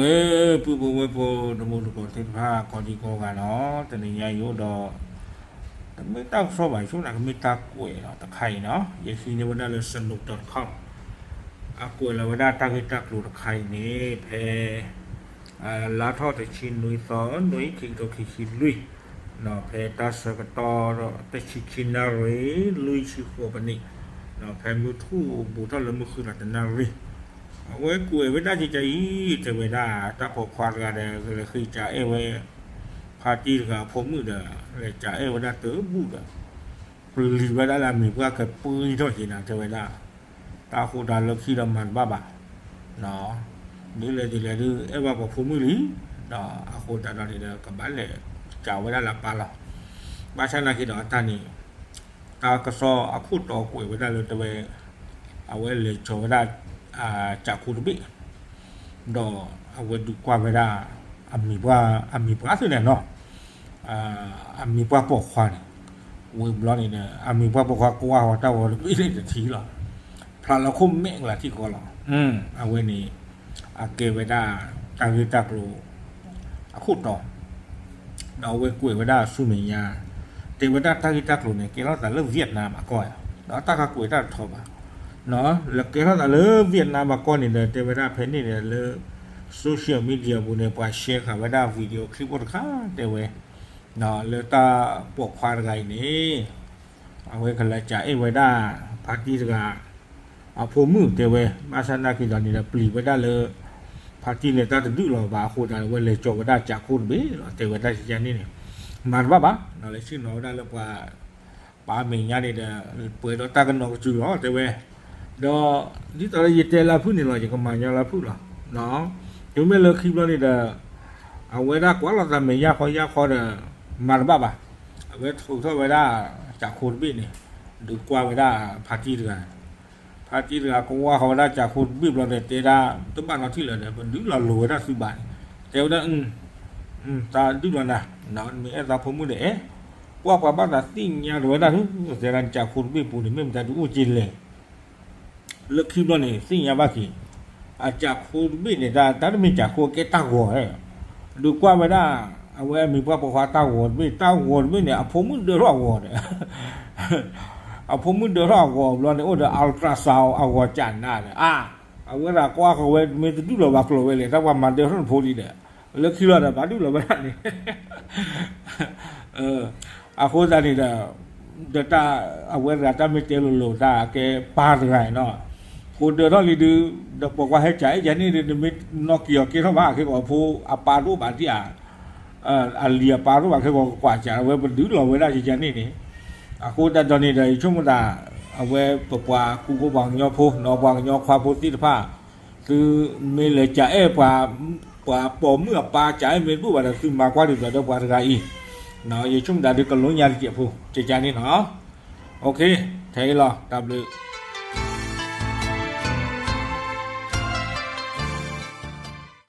အဲ ပုၢ်ဖိဝဲၢ်ဖိ တမူတကိးသ့ၣ်တဖၣ် ကိးဒံကိးဂၤနီၤ, တနံၤညါအံၤအိၣ်ဒီး တမ့ၢ်တၢ်ကစီၣ်ဘၣ် ဆိကမိၣ်ကမ့ၢ်တၢ်ကွဲးလီၤတခါအံၤနီၤ, ယဟံးန့ၢ်ဝဲဒၣ်လၢ စနူးတီၤတခီ အကွဲးလီၤဝဲဒၣ်တၢ်ဂ့ၢ်တၢ်ကျိၤတခါအံၤန့ၣ် ဖဲ လါထီၣ်တဆံနွံသီ နွံ ခံကထိခံဆံလွံၢ် ဖဲတၢ်ဆၢကတီၢ် တဆံခံနၣ်ရံၣ် လွံၢ်ဆံဃိးပနံး ဖဲမုၢ်ထူၣ်ဘူးထီၣ်လၢမုၢ်ဃုဒီးတနၣ်ရံၣ် အဝဲကွဲးဝဲဒၣ်ကကဲအံၤ တဲဝဲဒၣ် တၢ်ပိာ်ခွါတဂၤဒီး ကလဲၤဃ့ကးအဲၣ်ဝဲ ဖါတံၢ်တဂၤအဖိမုၣ်ဒီး လဲၤကးအဲၣ်ဝဲဒၣ်တဘူၣ်ဒီး ပျံၤဝဲဒၣ်လၢအမံၤပှၢ်ကပှံထီၣ်က့ၤနၤ တဲဝဲဒၣ် တၢ်ဃိတၢ်လၢခံဒီးမၤတဘၣ်ဘၣ် ဒ်လဲၣ်ဒ်လဲၣ်ဒုး အဲၣ်ဘၣ်ပှၤဖိမုၣ်လံ ဒီးအဃိသတးဒီးန့ၣ်ဒီး ကဘၣ်လဲၤကးဝဲဒၣ်လၢအပၢ်လီၤ. ဘၣ်ဆၣ်နာ်က့ဒီးအတၢ်န့ၣ် တၢ်ကစီၣ်အခိၣ်တီကွဲးဝဲဒၣ်လၢတဲဝဲ အဝဲလဲၤကၠီၤဝဲဒၣ် ကးခိတဘ့ၣ် ဒီးအဝဲဒုးကွၢ်ဝဲဒၣ် အမံၤပှၢ် အမံၤပှၢ်သ့ၣ်န့ၣ်နီၤ အမံၤပှၢ်ပိာ်ခွါန့ၣ် ဝံၤဘျီန့ၣ်ဒီး အမံၤပှၢ်ပိာ်ခွါကွၢ်ဃီၤတၢ်ဂီၤတဘ့ၣ်လၢတထံၣ်လီၤ. ဖျါလီၤခိၣ်မဲာ်ကလၤထံၣ်ကီးလီၤ. အဝဲန့ၣ် အကဲဝဲဒၣ် တၢ်ဂ့ၢ်တၢ်ကျိၤ အခိၣ်တီ ဒီးအဝဲကွဲးဝဲဒၣ်ဆူမဲာ်ညါ တဲဝဲဒၣ်တၢ်ဂ့ၢ်တၢ်ကျိၤန့ၣ် ကဲထီၣ်သးလၢ Vietnam အကီၢ် ဒီးတၢ်ကကွဲးတၢ်တထီဘၣ် လၢကဲထီၣ်သးလၢ Vietnam အကီၢ်န့ၣ်ဒီး တဲဝဲဒၣ်ဖဲန့ၣ်ဒီးလၢ social media ပူၤန့ၣ် ပှၤ share ဃာ်ဝဲဒၣ် video clip အိၣ်တခါ တဲဝဲ လၢတၢ်ပိာ်ခွါတဂၤအံၤန့ၣ် အဝဲကလဲၤကးအဲၣ်ဝဲဒၣ် ဖါတံၢ်တဂၤ အဖိမုၣ်တဲဝဲ ဘၣ်ဆၣ်နာ်က့ဒီးန့ၣ်ဒီး ပျံၤဝဲဒၣ်လၢ ဖါတံၢ်န့ၣ်တၢ်တဒုးလီၤဘၣ်အဃိသတးဒီး အဝဲလဲၤကၠီၤဝဲဒၣ်ကးခိတဘ့ၣ်လီၤ တဲဝဲဒၣ်ကကဲန့ၣ်န့ၣ် မၤတဘၣ်ဘၣ် လၢဆ့ၣ်နီၤဝဲဒၣ်လၢပှၤ ပာ်မဲာ်ညါန့ၣ်ဒီး ပှဲၤဒီးတၢ်ကနီၤကစူၤလီၤ တဲဝဲ ဒီး ဒ်သိးလၢယတဲလၢဖုၣ်န့ၣ်လီၤ ယကမၤညီလၢဖုၣ်လီၤ. တုၤမ့ၢ်လၢခံဘျီန့ၣ်ဒီး အဝဲဒၣ်ကွၢ်လိာ်သးမဲာ်ယၢ်ခီယၢ်ခီဒီး မၤတဘၣ်ဘၣ်. အဝဲထုးထီၣ်ဝဲဒၣ် ကးခိတဘ့ၣ်န့ၣ် ဒုးကွၢ်ဝဲဒၣ်ဖါတံၢ်တဂၤ ဖါတံၢ်တဂၤ ကွၢ်ဃီၤဝဲဒၣ်ကးခိတဘ့ၣ်ဘျီဒီး တဲဒၣ်တဘၣ်နီတထံၣ်လၢၤဒီး ပဒုးလီၤလိာ်ဝဲဒၣ်သုဘၣ်န့ၣ် တဲဝဲဒၣ် တၢ်ဒုးလီၤနၤ နမ့ၢ်အဲၣ်သးဖိမုၣ်ဒီးအဲၣ် ကွၢ်ပှၤဘၣ်သးသ့ၣ်ညါဒီးဝဲဒၣ် တဲဒၣ်ကးခိတဘ့ၣ်ပူၤန့ၣ် မ့ၢ်မတၤဒုးအိၣ်က့လဲၣ် လၢခံဘျီန့ၣ် သ့ၣ်ညါဘၣ်က့ၤ အကးခိတဘ့ၣ်န့ၣ် တၢ်တမ့ၢ်ကးခိ ကဲတၢ်ဂီၤ ဒုးကွၢ်ဝဲဒၣ် အဝဲအမံၤပှၢ်ပိာ်ခွါတၢ်ဂီၤတဘ့ၣ် တၢ်ဂီၤတဘ့ၣ်န့ၣ် အဖိမုၣ်ဒၢထီၣ်အဂီၤဒီး အဖိမုၣ်ဒၢထီၣ်အဂီၤဘျီန့ၣ် အိၣ်ဒီး ultrasound အဂီၤကၢ်နၤဒီး အါ အဝဲဒၣ်ကွၢ်ဃီၤဝဲ မ့ၢ်တဒုးလီၤဘၣ်ကျိၤဝဲလဲၣ် တၢ်ပှၤမၤဒၢထီၣ်နဖိလံဒီး လၢခံလီၤဒီး ဘၣ်ဒုးလီၤဝဲဒၣ်န့ၣ် အဃိသတးန့ၣ်ဒီး ဒီးတၢ် အဝဲတဂၤတၢ်မ့ၢ်တဲလိၤလိၤတၢ်ကဲပၢ်တဂၤနီၤ ဃိဒၢထီၣ်လံဒုး ဒီးပိာ်ခွါဟဲကးအဲၣ်ယၤန့ၣ်ဒီး နမ့ၢ်နီၢ်က့ၤအီၤကဲထီၣ်ဘၣ် ခဲကီးဖိအပၢ်တအိၣ်ဘၣ်ဒံးဧါ အလံၤအပၢ်တအိၣ်ဘၣ် ခဲကီးကကွၢ်ကး အဝဲပဒုးလီၤဝဲဒၣ်ယၤန့ၣ်န့ၣ် အဃိသတးဒီးန့ၣ်ဒီး ယဆိကမိၣ်သး အဝဲပပှၤကူဖိပှၤကညီဖိနီၤ ပှၤကညီခွါဖိသ့ၣ်တဖၣ် သုမ့ၢ်လဲၤကးအဲၣ်ပှၤ ပှၤပိာ်မုၣ်အပၢ်ကးအဲၣ်မ့ၢ်တဘူၣ်ဘၣ်ဒီး သုမၤကွၢ်ဒ်သိးဒီးပှၤတဂၤအံၤ ယဆိကမိၣ်သးဒုးကလိညါတစဲးဖိ ကကန့ၣ်နီၤ ထဲအံၤလီၤ တၢ်ဘျုး